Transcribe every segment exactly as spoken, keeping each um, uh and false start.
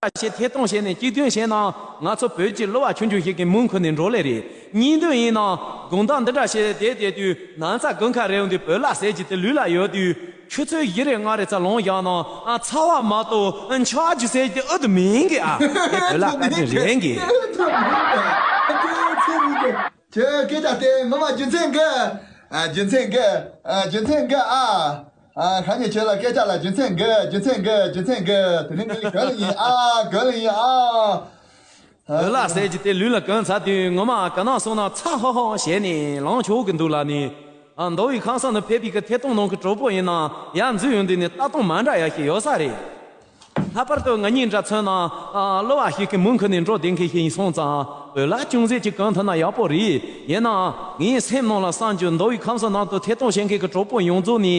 འདྲ་ཞིག་ཐད་གཏོང་བྱས་ནས་གཅིག་མཐུན་བྱས་ན་ང་ཚོ་བོད་ཀྱི་གླུ་བ་ཆུང་ཆུང་ཞིག་གི་མིང་ཁུར་ནས་འགྲོ་ལེ་རེད། གཉིས་མཐུད་ཡིན་ན་དགོང་དག་འདི་འདྲ་ཞིག་བསྡད་བསྡད་དུས་ན་ཚ་དགུན་ཁ་རེད་འོང་དུས་བོད་ལྭ་ཟེར་གྱི་དེ་ལུས་ལ་ཡོད་དུས་ཆུ་ཚོད་བཞི་རེ་ལྔ་རེ་ཙམ་ལོངས་བཞག་ན་ཨ་ཚ་བ་མ་གཏོགས་འཆག་རྒྱུ་ཟེར་གྱི་ཨུ་དུ་མིན་གི་ཨ། དེ་བོད་ལྭ་བཀའ་དྲིན་རེད་གི། ཁྱོད་སྐད་ཆ་དེ་ངོ་མ་རྒྱུ་མཚན་གི། ཨ་རྒྱུ་མཚན་གི། ཨ་རྒྱུ་མཚན་གི་ཨ། ཨ་ཁ་ཉིན་ཁྱོད་ལ་སྐད་ཆ་ལ་རྒྱུ་མཚན་གི་རྒྱུ་མཚན་གི་རྒྱུ་མཚན་གི། དེ་ནི་ངའི་གོ་ལ་ཡིན་ཨ་གོ་ལ་ཡིན་ཨ། བོད་ལྭ་ཟེར་གྱི་དེ་ལུས་ལ་གོན་ཚར་དུས་ངོ་མ་ག་ན་སོང་ན་ཚ་ཧོ་ཧོ་བྱས་ནས་ལངས་ཆོག་གི་འདུག་ལ་ནི། ཨ་མདོ་དབུས་ཁམས་གསུམ་ནས་ཕེབས་པའི་གི་ཐད་གཏོང་ནང་གི་གྲོགས་པོ་ཡིན་ན་ཡར་འཛུལ་ཡོང་དུས་ནས་ལྟ་སྟངས་མ་འདྲ་ཡ་ཞིག་ཡོད་ས་རེད། ལྷག་པར་དུ་ང་གཉིས་འདྲ་མཚོན་ན་ཨ་གླུ་བ་ཞིག་གི་མིང་ཁུར་ནས་འགྲོ་བསྡད་མཁན་ཞིག་ཡིན་སོང་ཙང་བོད་ལྭ་ཅུང་ཟད་ཅིག་གོན་ཐུབ་ན་ཡག་པོ་རེད། ཡིན་ནའང་ངའི་སེམས་ནང་ལ་བསམ་རྒྱུ་མདོ་དབུས་ཁམས་གསུམ་ནང་དུ་ཐད་གཏོང་བྱེད་མཁན་གྱི་གྲོགས་པོ་ཡོངས་རྫོགས་ནི་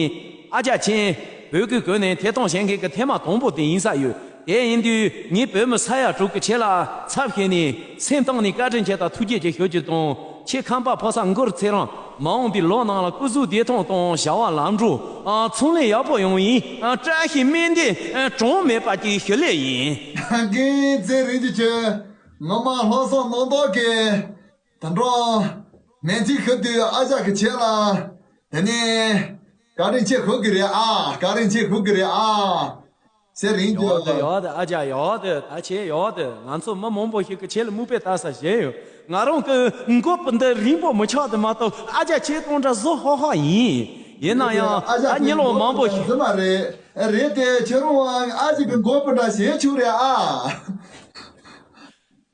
ཨ་ཅག་མཁྱེན། བོད་སྐད་གོ་ནས་ཐད་གཏོང་བྱེད་མཁན་གྱི་ཐེངས་མ་དང་པོ་དེ་ཡིན་ས་ཡོད། དེ་ཡིན་དུས་ངས་བོད་མི་ས་ཡ་དྲུག་གི་ཆེད་ལ་ཚབ་བྱས་ནས་སེམས་གཏིང་ནས་བཀའ་དྲིན་ཆེ་དང་ཐུགས་རྗེ་ཆེ་ཞུ་རྒྱུ་དང་། ཁྱེད་ཁམས་པ་ཕོ་གསར་མགུར་ཚེ་རིང་མ་འོངས་པའི་ལོ་ནང་ལ་སྐུ་གཟུགས་བདེ་ཐང་དང་བྱ་བ་ལམ་འགྲོ་ཨ་ཚང་ལས་ཡག་པོ་ཡོང་བའི་ཨ་བཀྲ་ཤིས་སྨོན་འདུན་ཨ་གྲངས་མེད་པ་ཅིག་ཞུ་ལེ་ཡིན། རྒན་ཚེ་རིང་གི་ཁྱོད་ངོ་མ་ལྷག་བསམ་རྣམ་དག་གིས་ད་འགྲོ་སྨོན་ཚིག་ཞུ་དུས་ཨ་ཅག་གི་ཆེད་ལ་དེ་ནས་བཀའ་དྲིན་ཆེ་ཞུ་གི་རེད་ཨ། བཀའ་དྲིན་ཆེ་ཞུ་གི་རེད་ཨ། ཟེར་རིང་རྒྱུ་ཡོད་དེ་ཡོད་དེ་ཨ་ཅག་ཡོད་དེ་ད་ཆེ་ཡོད་དེ། ང་ཚོ་མི་མང་པོ་ཞིག་གི་ཆེད་ལ་མིག་དཔེ་ལྟ་ས་བྱས་ཡོད། ང་རང་གི་མགོ་པུ་འདི་རིང་པོ་མི་ཆགས་དེ་མ་གཏོགས་ཨ་ཅག་ཁྱེད་གཏོང་འདྲ་བཟོ་ཧོ་ཧོ་ཡིན། ཡིན་ན་ཡང་ཨ་ཉི་ལོ་མང་པོ་ཞིག་ཟི་མ་རེད། རེད་དེ་ཁྱེད་རང་ཨ་ཅག་གི་མགོ་པུ་འདྲ་བྱེད་ཆོག་རེད་ཨ།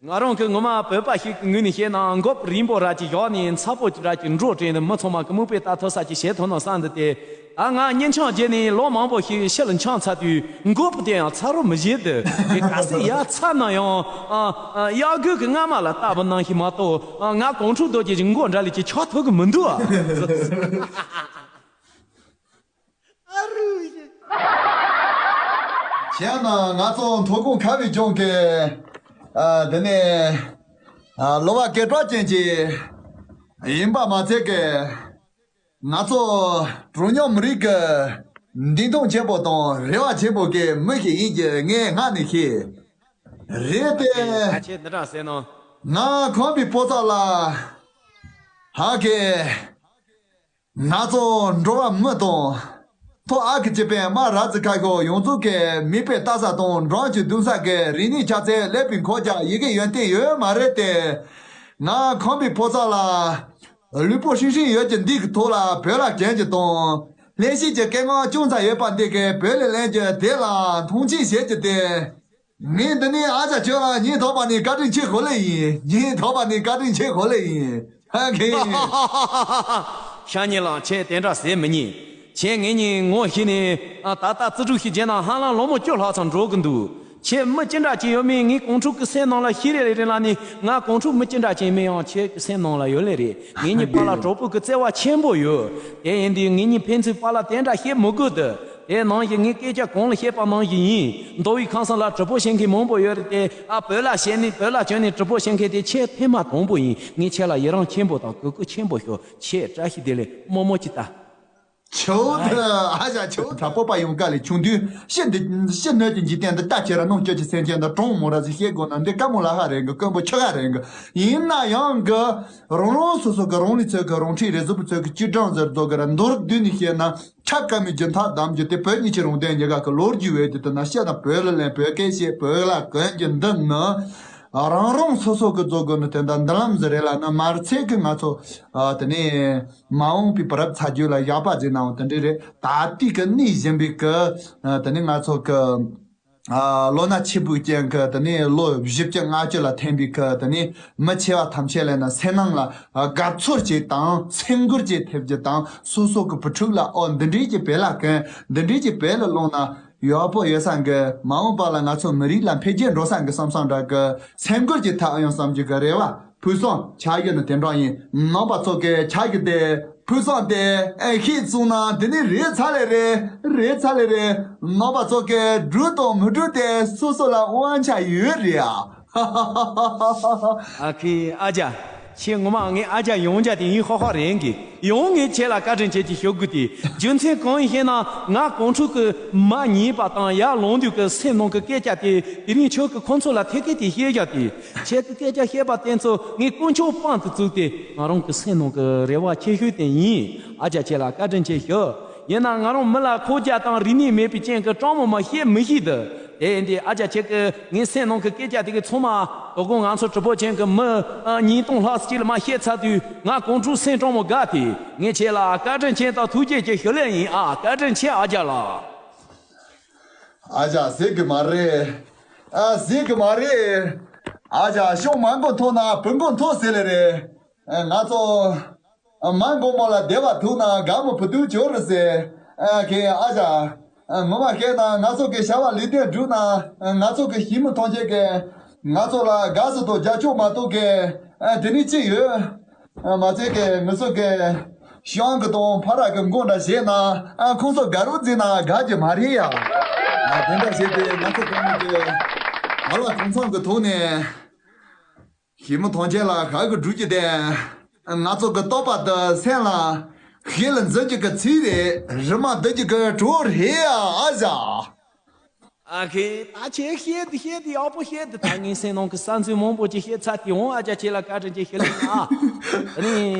ང་རང་གི་ངོ་མ་བོད་པ་ཞིག་གི་ངོས་ནས་བཤད་ན་མགོ་པུ་རིང་པོ་ར་ཅིག་བཞག་ནས་མཚར་པོ་ར་ཅིག་འགྲོ་དྲན་ནས་མི་ཚང་མ་གི་མིག་དཔེ་ལྟ་ཐུབ་ས་ཅིག་བྱེད་ཐུབ་ན་བསམ་འདུག་སྟེ། ད་ང་གཉིད་ཆང་བརྗེས་ནས་ལོ་མང་པོ་ཞིག་ཕྱི་ལ་འཁྱམས་ཚར་དུས་མགོ་པུ་དེ་ཡང་ཚ་རུ་མི་བཞེས་འདུག་དེ་ག་ཚོད་ཡ་ཚ་ན་ཡང་ཨ་ཨ་གཡག་རྒོད་ཀྱི་རྔ་མ་ལ་ལྟ་བུ་ནང་བཞིན་མ་གཏོགས་ཨ་ང་གོང་ཁྲོ་རྡོ་རྗེ་གི་མགོ་འདྲ་ལས་ཀྱི་ཆགས་ཐུབ་ཀྱི་མི་འདུག་ཨ། ཨ་རུ་ཡེ། བྱས་ན་ང་ཚོ་མཐོ་སྒང་ཁ་བའི་ལྗོངས་ཀྱི་ཨ་འདི་ནས་ཨ་གླུ་བ་སྐད་གྲགས་ཅན་ཅིག་ཡིན་པ་མ་ཚད་ཀྱི། ང་ཚོ་གྲངས་ཉུང་མི་རིགས་ཀྱི་མདུན་ཐང་ཆེན་པོ་དང་རེ་བ་ཆེན་པོ་གི་མི་ཞིག་ཡིན་གྱི་ངས་སྔ་ནས་ཤེས། རེད་དེ། ཁ་ཆེ་འདི་འདྲ་ཟེར་ནོ། ང་ཁམས་པའི་ཕོ་གསར་ལ་ཧ་གི། ང་ཚོ་འགྲོ་བ་མི་དང་། ཐོ་ཨ་ཁི་ཅི་པན་མ་ར་ཙི་ཁ་ཤོ་ཡོངས་རྫོགས་ཀྱི་མིག་དཔེ་ལྟ་ས་དང་འགྲམ་གྱི་མདུན་ས་གི་རིག་གནས་ཆ་ཚད་ཀླད་པའི་འཁོར་རྒྱ་ཡི་གེ་ཡོན་ཏན་ཡོད་མ་རེད་དེ། ང་ཁམས་པའི་ཕོ་གསར་ལ། ལུས་པོ་ཧྲིང་ཧྲིང་ཡོད་ཀྱི་འདི་གི་ཐོག་ལ་བོད་ལྭ་གྱོན་གྱི་དང་། ལྷན་སྐྱེས་ཀྱི་སྐད་ངག་ཅུང་ཙམ་ཡོད་པ་འདི་གི་བོད་ལྭ་ལེན་རྒྱུ་དེ་ལ་མཐོང་ཆེན་བྱེད་ཀྱི་དེ། ངས་འདི་ནས་ཨ་ཅག་ཁྱོད་ལ་ཉིན་ཐོག་པ་ནས་བཀའ་དྲིན་ཆེ་ཞུ་ལེ་ཡིན། ཉིན་ཐོག་པ་ནས་བཀའ་དྲིན་ཆེ་ཞུ་ལེ་ཡིན། ཧ་གི། ཤ་ཉེ་ལགས་ཁྱེད་དེ་འདྲ་ཟེར་མི་ཉན། ཁྱེད་ངེད་གཉིས་ངོ་ཤེས་ནས་ཨ་ད་ལྟ་རྩིས་སྤྲོད་ཞིག་བྱས་ན་ཧ་ལམ་ལོ་མོ་བཅུ་ལྷག་ཙམ་འགྲོ་གི་འདུག་ཁྱེད་མི་ཅི་འདྲ་ཅིག་ཡོད་མེད་ངའི་གོང་ཁྲོ་གི་སེམས་ནང་ལ་ཤེས་རེ་རེ་རེ་ལ་ནི་ང་གོང་ཁྲོ་མི་ཅི་འདྲ་ཅིག་མེད་ཡང་ཁྱེད་ཀྱི་སེམས་ནང་ལ་ཡོད་ལེ་རེད། ངེད་གཉིས་པཱ་ལགས་གྲོགས་པོ་གི་བརྩེ་བ་ཆེན་པོ་ཡོད། དེ་ཡིན་དུས་ངེད་གཉིས་ཕན་ཚུན་པཱ་ལགས་དེ་འདྲ་བཤད་མི་དགོས་དུ། དེ་ནང་བཞིན་ངས་སྐད་ཆ་གོང་ལ་བཤད་པ་ནང་བཞིན་ཡིན། མདོ་དབུས་ཁམས་གསུམ་ལ་གྲོགས་པོ་བྱེད་མཁན་མང་པོ་ཡོད་རེད་དེ། ཨ་བོད་ལྭ་བྱས་ནས་བོད་ལྭ་གྱོན་ནས་གྲོགས་པོ་བྱེད་མཁན་དེ་ཁྱེད་ཐེངས་མ་དང་པོ་ཡིན། ངས་ཁྱེད་ལ་ཡི་རང་ཆེན་པོ་དང་གུས་བཀུར་ཆེན་པོ་ཞུ། ཁྱེད་བཀྲ་ཤིས་བདེ་ལེགས་རྨོ་མོ་ཅི་ལྟ། ཁྱོད་དེ་ཨ་ཞ་ཁྱོད་དྲ་སྤོབས་པ་ཡོང་ག་ལས་ཆུང་དུས་ཕྱི་འདི་ཕྱི་སྣོད་ཀྱི་འཇིག་རྟེན་འདི་ལྟ་ཁྱེད་ར་ནང་བཅུད་ཀྱི་སེམས་ཅན་འདི་གྲོང་མོ་ར་ཟིག་བཤད་དགོས་ན་འདི་དཀའ་མོ་ལ་ཧ་རེད་གི། དཀོན་པོ་ཆེ་ཧ་རེད་གི། ཡིན་ན་ཡང་གི་རང་རང་སོ་སོ་གི་རང་ལུས་ཚོད་ཀྱི་རང་འཁྲིས་རེ་ཟུར་པའི་ཚོད་ཀྱི་བཅུད་གྲངས་ཟེར་རྫོགས་གི་ར་མདོར་བསྡུས་ནས་བཤད་ན། ཆ་དཀའ་མོའི་རྒྱུ་མཐའ་གདམ་རྒྱུ་དེ་བོད་གཉིས་ཀྱི་རང་དོན་ཉེ་ག་གི་ལོ་རྒྱུས་འོས་ཀྱི་དུ་ན་བཤད་ན་བོད་ལ་ལེན་བོད་སྐད་བཤད་བོད་ལ་གོན་རྒྱུ་འདི་ནི་རང་རང་སོ་སོ་གི་བཟོ་དགོས་ནི་དེ་འདྲ་འདི་ལམ་ཟེར་རེད་ལ་ནི་མར་ཚེ་གི་ང་ཚོ་དེ་ནས་མ་འོངས་པའི་བུ་རབས་ཚ་རྒྱུད་ལ་བཞག་པ་ཟེར་ནའང་དེ་འདྲ་རེད། ད་ལྟའི་གི་གནས་བཞིན་པའི་གི་དེ་ནས་ང་ཚོ་གི་ཨ་ལོ་ན་ཆེན་པོའི་རྐྱེན་གྱིས་དེ་ནས་ལོ་བཞི་བཅུ་ལྔ་བཅུ་ལ་ཐོན་པའི་ཁར་དེ་ནས་མི་ཆེ་བ་ཐམས་ཅད་ལ་ན་སེམས་ནང་ལ་དགའ་ཚོར་ཅིག་དང་སེམས་འགུལ་ཅིག་ཐེབས་རྒྱུ་དང་སོ་སོ་གི་བུ་ཕྲུག་ལ་ཨོ་འདི་འདྲའི་གི་བོད་ལྭ་གོན་འདི་འདྲའི་གི་བོད་ལྭ་བླངས་ན་ཡག་པོ་ཡོད་ས་གི། མ་འོངས་པ་ལ་ང་ཚོ་མི་རིགས་ལ་འཕེལ་རྒྱས་འགྲོ་ས་གི་བསམ་བསམ་འདྲ་གི་སེམས་འགུལ་ཅིག་ཐེབས་ཡོང་བསམ་གྱི་གི་རེ་བ། ཕུགས་བསམ་ཆགས་ཡོད་ན་དེ་འདྲ་ཡིན། རྣམ་པ་ཚོ་གིས་ཆགས་ཀྱི་དེ་ཕུགས་བསམ་དེ་ཨེ་ཤེས་གསུངས་ན་དེ་ནི་རེད་ཚར་ལེ་རེད། རེད་ཚར་ལེ་རེད། རྣམ་པ་ཚོ་གིས་སྒྲུབ་དང་མི་སྒྲུབ་དེ་སོ་སོ་ལ་དབང་ཆ་ཡོད་རེད་ཨ། ཨ་ཁི་ཨ་ཅག་ཁྱེད་ངོ་མ་ངའི་ཨ་ཅག་ཡོང་རྒྱུ་དེ་ཡིན་ཧ་ཧ་རེད་གི། ཡང་ངས་ཁྱེད་ལ་བཀའ་དྲིན་ཆེ་ཅིག་ཞུ་དགོས་ཏེ། རྒྱུ་མཚན་གང་ཡིན་ཞེ་ན། ང་གོང་ཕྲུག་གི་མ་ཉེས་པ་དང་ཡར་ལངས་དུས་ཀྱི་སེམས་ནང་གི་སྐད་ཆ་དེ་དེ་རིང་ཁྱོད་ཀྱིས་ཁོ་ཚོ་ལ་ཐད་ཀའི་དེ་བཤད་བཞག་སྟེ། ཁྱེད་ཀྱི་སྐད་ཆ་བཤད་པ་དེ་ཚོ་ངས་དཀོན་མཆོག་དཔང་དུ་བཙུགས་ཏེ་ང་རང་གི་སེམས་ནང་གི་རེ་བ་ཆེ་ཤོས་དེ་ཡིན། ཨ་ཅག་ཁྱེད་ལ་བཀའ་དྲིན་ཆེ་ཞུ། ཡིན་ན་ང་རང་མི་ལ་ཁོག་རྒྱ་དང་རིག་གནས་མེད་པའི་རྐྱེན་གྱིས་སྤྲང་མོ་མ་བཤད་མི་ཤེས་དུ། དེ་ཡིན་དུས་ཨ་ཅག་ཁྱེད་ཀྱིས་ངའི་སེམས་ནང་གི་སྐད་ཆ་དེ་གི་ཚང་མ། དོ་དགོང་ང་ཚོ་གྲོགས་པོ་ཆེན་གྱི་མི་ཨ་ཉིས་སྟོང་ལྷག་ཅིག་ལ་མ་བཤད་ཚར་དུས། ང་གོང་ཕྲུག་སེམས་སྤྲང་མོ་དགའ་སྟེ། ངས་ཁྱེད་ལ་བཀའ་དྲིན་ཆེན་དང་ཐུགས་རྗེ་ཆེ་ཞུ་ལེ་ཡིན་ཨ། བཀའ་དྲིན་ཆེ་ཨ་ཅག་ལགས། ཨ་ཅག་ཟེར་གི་མ་རེད། ཨ་ཟེར་གི་མ་རེད། ཨ་ཅག་ཤོག་མ་མགོ་མཐོ་ན་བུ་མགོ་མཐོ་ཟེར་ལེ་རེད། ཨ་ང་ཚོ་མ་མགོ་མོ་ལ་བདེ་བ་ཐུག་ན་དགའ་མོ་བུ་ཐུག་ཅོ་རེད་ཟེར། ཨ་ཁེ་ཨ་ཅག་ངོ་མ་བཤད་ན་ང་ཚོ་གི་བྱ་བ་ལས་དོན་བསྒྲུབས་ན། ང་ཚོ་གི་ཞི་མི་ཐོན་ཆེད་ཀྱི། ང་ཚོ་ལ་དགའ་སུ་དང་རྒྱ་ཆོག་མ་གཏོགས་ཀྱི་དེ་ནི་ཅི་ཡོད། མ་ཚད་ཀྱི་ང་ཚོ་གི་ཤང་གི་དང་ཕ་ར་གི་མགོ་འདྲ་བྱས་ན། ཁོང་ཚོ་དགའ་རོགས་བརྩིས་ན་དགའ་གི་མ་རེད་ཡ། དེ་འདྲ་བྱས་ཏེ་ང་ཚོ་གོང་ནས་ཀྱི་ང་ལ་གང་འཚམ་གི་ཐོག་ནས། ཞི་མི་ཐོན་ཆེད་ལ་ཧ་གི་འགྲུལ་གྱི་དེ། ང་ཚོ་གི་རྟོགས་པ་དུ་སེམས་ལ་ཞི་ལ་འཛིན་གྱི་གི་ཚིག་རེད། རི་མ་འདི་གི་གི་གྲོགས་རེད་ཨ་ཟ། ཨ་ཁེ་ད་ཁྱེད་བཤད་དེ་བཤད་དེ་ཡག་པོ་བཤད་དེ། ད་ངའི་སེམས་ནང་གི་བསམ་ཚུལ་མང་པོ་ཅིག་བཤད་ཚར་དེ་འོང་། ཨ་ཅག་ཁྱེད་ལ་བཀའ་དྲིན་ཆེ་ཞུ་ལེ་ན། ཨ་ནི་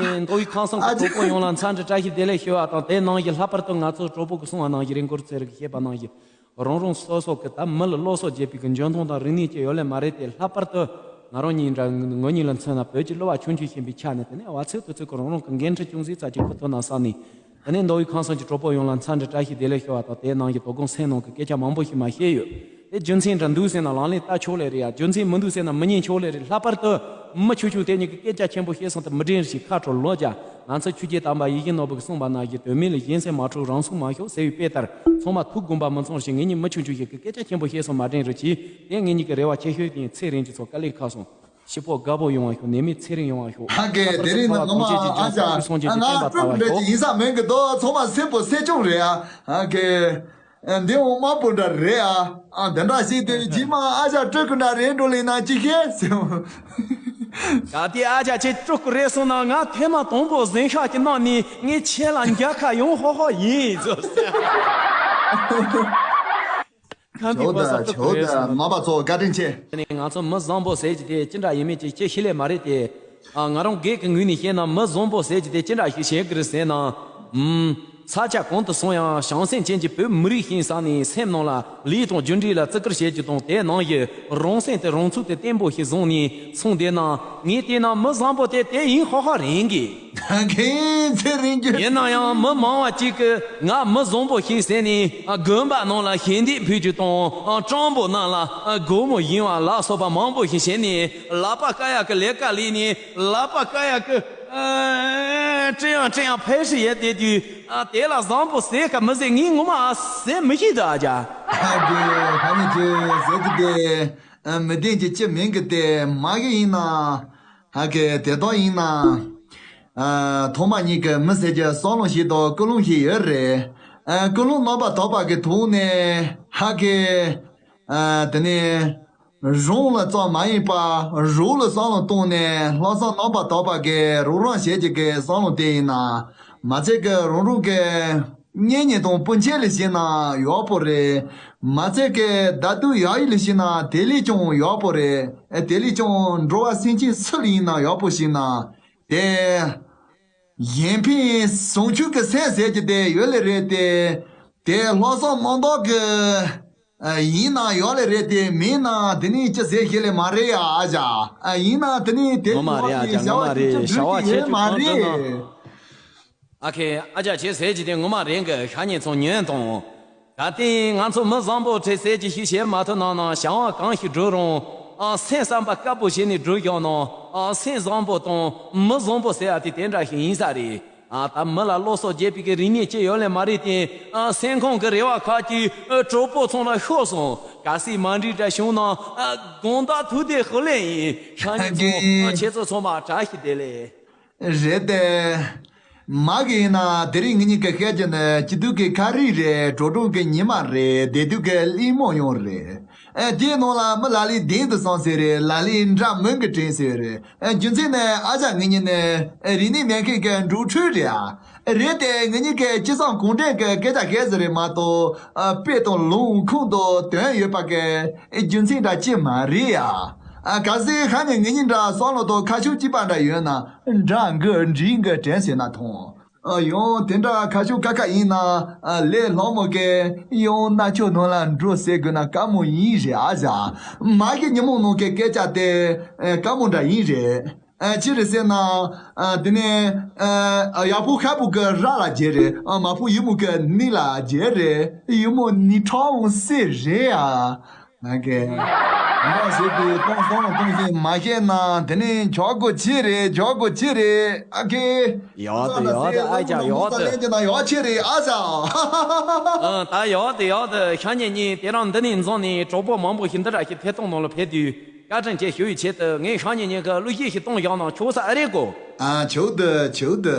མདོ་དབུས་ཁམས་གསུམ་གི་གྲོགས་པོ་ཡོངས་ལ་འཚམས་འདྲི་བཀྲ་ཤིས་བདེ་ལེགས་ཞུ་བ་དང་། དེ་ནང་བཞིན་ལྷག་པར་དུ་ང་ཚོ་གྲོགས་པོ་གི་གསུང་བ་ནང་བཞིན་རེད། འགོར་ཚེ་རིག་བཤད་པ་ནང་བཞིན། རང་རང་སོ་སོ་གི་ད་མི་ལ་སློབ་གསོ་བྱེད་པའི་གི་འཇོན་ཐང་དང་རིག་གནས་ཅིག་ཡོད་ལེ་མ་རེད་དེ། ལྷག་པར་དུ་ང་རང་གཉིས་འདྲ་ངོ་གཉིས་ལ་མཚོན་ན་བོད་ཀྱི་གླུ་བ་ཆུང་ཆུང་ཡིན་པའི་ཆ་ནས། དེ་ནས་བ་ཚོད་དུ་ཚོད་ཀྱི་རང་རང་གི་འགན་འཁྲི་ཅུང་ཟད་ཙམ་ཅིག་ཁུར་ཐུབ་ན་བསམ་ནས། དེ་ནས་མདོ་དབུས་ཁམས་གསུམ་གྱི་གྲོགས་པོ་ཡོངས་ལ་འཚམས་འདྲི་བཀྲ་ཤིས་བདེ་ལེགས་ཞུ་བ་དང་། དེའི་ནང་གི་དོ་དགོང་སེམས་ནང་གི་སྐད་ཆ་མང་པོ་ཞིག་མ་བཤད་ཡོད། དེ་རྒྱུ་མཚན་འདྲ་འདུག་ཟེར་ན་ལག་ལེན་བསྟར་ཆོག་ལེ་རེད་ཡ། རྒྱུ་མཚན་མི་འདུག་ཟེར་ན་མི་ཉན་ཆོག་ལེ་རེད། ལྷག་པར་དུ་མི་ཆུང་ཆུང་དེ་གཉིས་ཀྱི་སྐད་ཆ་ཆེན་པོ་བཤད་སོང་དུ་མི་དྲན་ཞིག་ཁ་དྲོ་ལོ་རྒྱ། ང་ཚོ་ཆོས་རྒྱལ་དམ་པ་ཡིད་བཞིན་ནོར་བུ་གིས་གསུངས་པ་ནང་བཞིན། དོན་མེད་ལ་གཞན་སེམས་མ་འཁྲུག་རང་སེམས་མ་ཞོག་ཟེར་བའི་དཔེ་ལྟར། ཚང་མ་ཐུགས་དགོངས་པ་མི་ཚོམ་ཞིག་ངེད་གཉིས་མི་ཆུང་ཆུང་ཞིག་གི་སྐད་ཆ་ཆེན་པོ་བཤད་སོང་མ་དྲན་རུ་གྱིས། དེ་ངེད་གཉིས་ཀྱི་རེ་བ་ཆེ་ཤོས་ཡིན། ཚེ་རིང་གི་ཚོ་དཀའ་ལས་ཁག་སོང་། སྐྱིད་པོ་དགའ་པོ་ཡོང་བ་ཤོག་ནད་མེད་ཚེ་རིང་ཡོང་བ་ཤོག་ཧ་གེ་དེ་རིང་ནི་ངོ་མ་ཨ་ཅག་ཨ་ང་སྤྲོ་པོ་འདྲ་ཅིག་ཡིན་ས་མིན་གི་དོ། ཚང་མ་སེམས་པོ་སེམས་ཆུང་རེད་ཨ། ཧ་གེ་འདི་འོ་མ་པོ་འདྲ་རེད་ཨ། ཨ་འདི་འདྲ་ཞིག་དེ་རྗེས་མ་ཨ་ཅག་སྤྲོ་གི་འདྲ་རེད་འགྲོ་ལེ་ན་ཅི་ཤེས་ཟེར། ད་དེ་ཨ་ཅག་ཁྱེད་སྤྲོ་གི་རེད་སོང་ན། ང་ཐེངས་མ་དང་པོ་གཟན་ཤག་གི་ནང་ནས་ངས་ཁྱེད་ལ་མཇལ་ཁ་ཡོང་ཧོ་ཧོ་ཡིན་ཟེར། ཁམས་པའི་ཇོ་བོ་ད་ས་ཇོ་བོ་ད་མ་པ་ཚོ་བཀའ་དྲིན་ཆེ། ང་ཚོ་མི་བཟང་པོ་ཟེར་གྱི་དེ་ཅི་འདྲ་ཡིན་མིན་ཅིག་ཅི་ཤེས་ལེ་མ་རེད་དེ། ཨ་ང་རང་སྒེར་གྱི་ངོས་ནས་བཤད་ན་མི་བཟང་པོ་ཟེར་གྱི་དེ་ཅི་འདྲ་ཞིག་བྱེད་ཀྱི་རེད་ཟེར་ན། ཨུམ། ས་ཆ་གང་དུ་སོང་ཡང་བྱང་སེམས་ཅན་གྱི་བོད་མི་རིགས་ཤིག་ཡིན་ས་ནས་སེམས་ནང་ལ་ལས་དང་རྒྱུ་འབྲས་ལ་བརྩི་བཀུར་བྱེད་རྒྱུ་དང་། དེ་ནང་བཞིན་རང་སེམས་དེ་རང་ཚུགས་དེ་བརྟན་པོ་ཞིག་བཟུང་ནས་སོང་བསྡད་ན། ངས་བལྟས་ན་མི་བཟང་པོ་དེ་དེ་ཡིན་ཧ་ཧ་རེད་གི། ཁྱེད་ཚེ་རིང་རྒྱུ། ཡིན་ན་ཡང་མི་མང་བ་གཅིག་གིས་ང་མི་བཟང་པོ་ཞིག་ཟེར་ནས་དགོན་པ་ནང་ལ་ཞལ་འདེབས་ཕུལ་རྒྱུ་དང་། སྤྲང་པོ་རྣམས་ལ་སྒོར་མོ་སྦྱིན་པ་ལ་སོགས་པ་མང་པོ་ཞིག་བྱས་ནས། ལག་པ་དཀར་ཡག་གི་ལས་ཀ་ལས་ནས། ལག་པ་དཀར་ཡག་གི་ཨ་སྤྲེའུ་སྤྲེའུ་ཕལ་ཆེར་ཡོད་བསྡད་དུས། ཨ་དེ་ལ་བཟང་པོ་ཟེར་ག་མི་ཟེར་ངས་ངོ་མ་ཟེར་མི་ཤེས་འདུག་ཨ་ཅག་ཨ་ཀེ་ཧ་ནི་ཅི་ཟེར་གི་དེ། ཨ་མི་བདེན་གྱི་ཅི་མིན་གི་དེ་མ་གི་ཡིན་ན། ཧ་གེ་དེ་དག་ཡིན་ན། ཨ་ཐོག་མ་ཉིད་ཀྱི་མི་ཟེར་གྱི་བསམ་བློ་ཞིག་དང་ཀུན་སློང་ཞིག་ཡོད་རེད། ཨ་ཀུན་སློང་རྣམ་པར་དག་པ་གི་ཐོག་ནས་ཧ་གེ། ཨ་དེ་ནས་རང་ལ་ཙམ་མ་ཡིན་པ་རོགས་ལ་བསམ་བློ་བཏང་ནས། ལྷག་བསམ་རྣམ་པར་དག་པ་གི་རོགས་རམ་བྱེད་ཀྱི་གི་བསམ་བློ་དེ་ཡིན་ན། མ་ཚད་ཀྱི་རང་རང་གི་གཉེན་ཉེ་དང་སྤུན་མཆེད་ལ་བྱས་ན་ཡག་པོ་རེད། མ་ཚད་ཀྱི་བདག་སྡུག་ཡག་ཡིག་ལ་བྱས་ན་དེ་ལས་ཀྱང་ཡག་པོ་རེད། དེ་ལས་ཀྱང་འགྲོ་བ་སེམས་ཅན་སུ་ལ་ཡིན་ན་ཡག་པོ་བྱས་ན། དེ་གཞན་ཕན་བྱང་ཆུབ་ཀྱི་སེམས་ཟེར་གྱི་དེ་ཡོད་ལེ་རེད་དེ། དེ་ལྷག་བསམ་རྣམ་དག་གི་ཨ་ཡིན་ན་ཡག་ལེ་རེད་དེ། མིན་ན་དེ་ནི་ཅི་ཟེར་ཞིག་ལེ་མ་རེད་ཡ་ཨ་ཅག་ཨ་ཡིན་ན་དེ་ནི་དེ་ངོ་མ་རེད་ཨ་ཅག་ངོ་མ་རེད། བྱ་བ་ཆེ་ཆུང་གང་འདྲ་ན། ཨ་ཁེ་ཨ་ཅག་ཁྱེད་ཟེར་གྱི་དེ་ངོ་མ་རེད་གི། ཤ་ཉེ་ཚོ་ཉོན་དང་། ད་ལྟའི་ང་ཚོ་མི་བཟང་པོ་ཁྲེ་ཟེར་གྱི་ཞིག་བྱེད་མ་ཐུབ་ན་ན། བྱ་བ་གང་ཞིག་བསྒྲུབ་རུང་། ཨ་སེམས་བསམ་པ་དཀར་པོ་བྱས་ནས་བསྒྲུབ་བཞག་ན། ཨ་སེམས་བཟང་པོ་དང་མི་བཟང་པོ་ཟེར་ཡ་དེ་དེ་འདྲ་ཞིག་ཡིན་ས་རེད། ཨ་ད་མི་ལ་བློ་གསོ་རྒྱས་པའི་གི་རིག་གནས་ཅི་ཡོད་ལེ་མ་རེད་དེ། ཨ་སེམས་ཁོང་གི་རེ་བ་ཁག་ཅིག་ཨ་གྲོགས་པོ་ཚང་ལ་ཤོར་སོང་། གལ་སྲིད་མ་འགྲིག་འདྲ་བྱུང་ན། ཨ་དགོངས་དག་ཐུགས་དེ་ཧུ་ལེ་ཡིན། ཤ་ཉེ་ཚོ་ཨ་ཁྱེད་ཚོ་ཚང་མ་བཀྲ་ཤིས་བདེ་ལེགས། རེད་དེ། མ་གི་ཡིན་ན་དེ་རིང་ངེད་གཉིས་ཀྱི་བཤད་རྒྱུ་ནི་སྐྱིད་སྡུག་གི་ཁ་རིས་རེད། དྲོ་གྲོང་གི་ཉི་མ་རེད། བདེ་སྡུག་གི་གླེང་མོ་ཡང་རེད། ཨེ། དེའི་ནང་ལ་མི་ལ་ལས་ལྡན་དུ་སོང་ཟེར་རེད། ལ་ལས་འདྲ་མིན་གྱི་དྲན་ཟེར་རེད། ཨེ། རྒྱུ་མཚན་ནི་ཨ་ཅག་ངེད་གཉིས་ནི་ཨེ་རིག་གནས་མེད་མཁན་གྱི་འབྲོག་ཕྲུག་རེད་ཨ། རེད་དེ་ངེད་གཉིས་ཀྱིས་སྤྱི་བསམ་གུང་ཁྲན་གྱི་སྐད་ཆ་བཤད་ཟེར་རེད་མ་གཏོགས། ཨ། དཔེ་དང་ལུང་ཁུངས་དང་དོན་ཡོད་པ་གི་ཨེ་རྒྱུ་མཚན་འདྲ་ཅི་མ་རེད་ཨ། ཨ། གལ་སྲིད་ཁ་ནས་ངེད་གཉིས་འདྲ་བསམ་བློ་དང་ཁ་ཕྱོགས་གཅིག་པ་འདྲ་ཡོད་ན་འདྲ་གི་འགྲིག་གི་དྲན་ཟེར་ན་ཐོང་། ཨ། ཡང་དེ་འདྲ་ཁ་ཕྱོགས་ཁ་ཁ་ཡིན་ན། ཨ། ལས་སླ་མོ་གི་ཡང་རྣ་ཆོ་ནང་ལ་འགྲོ་ཟེར་དགོས་ན་དཀའ་མོ་ཡིན་རེད་ཨ་ཟ། མ་གི་ཉིན་མོ་ནང་གི་སྐད་ཆ་དེ་ཨ་དཀའ་མོ་འདྲ་ཡིན་རེད། ཨ། ཅི་རེད་ཟེར་ན། ཨ། དེ་ནས་ཨ་ཡག་པོ་ཁ་པོ་གི་ར་ལ་རྗེ་རེད། ཨ། མ་ཕོ་ཡུ་མོ་གི་ནི་ལ་རྗེ་རེད། ཡུ་མོ་ནི་ཁྲའོ་སེ་རེད་ཨ། ང་གི། མ་ཟེར་དུས་གཏོང་སོང་ལ་གཏོང་ཞིག་མ་བཤད་ན་དེ་ནི་ཇོ་གོ་ཆི་རེད། ཇོ་གོ་ཆི་རེད་ཨ་ཁེ། ཡག་ཏུ་ཡག་ཏུ་ཨ་ཅག་ཡག་ཏུ། ལེན་གྱི་ན་ཡག་ཆི་རེད་ཨ་ཟ། ཨ། ད་ཡག་ཏུ་ཡག་ཏུ། ཤ་ཉེ་ཉེ་དེ་རང་འདི་ནས་འཛོམས་ནས་གྲོགས་པོ་མང་པོ་ཞིག་འདི་འདྲ་ཞིག་ཐད་གཏོང་ནང་ལ་ཕེབས་དུས་བཀའ་དྲིན་ཆེ་ཞུ་ཡི་ཆེད་དུ་ངས་ཤ་ཉེ་ཉེ་གི་གླུ་གཞས་ཞིག་གཏོང་བཞག་ན་ཆོག་ས་ཨ་རེད་གོ། ཨ། ཆོག་ཏུ་ཆོག་ཏུ།